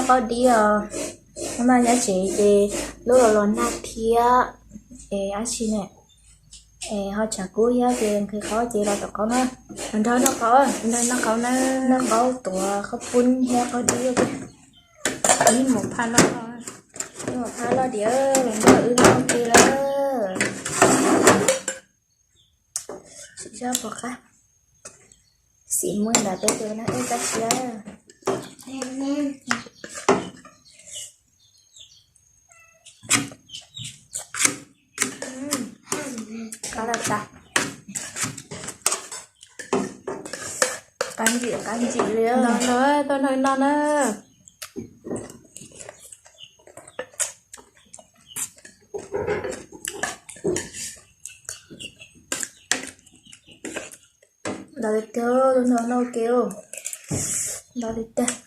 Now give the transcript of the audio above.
Qaub dib os. Hnub no nyob tsev ces lub los los nag thiab, es dab tsi ne, es ho tshav kub thiab ces nqhis qaub ces los tom qaub na. Nrog noj qaub, nrog noj qaub na, noj qaub tuav qaub pub thiab qaub dib. Ib mus phaj loj, ib mus phaj loj diam, los nrog wb noj ua ke lawm. Sim seb puas qab. Xim muag ntawd peb tus na ej tab sis. Qab tas tas. Qab ntsim qab ntsim li. Tuaj nrog no na. Ntau li tiag, noj ua ke. Ntau li tiag.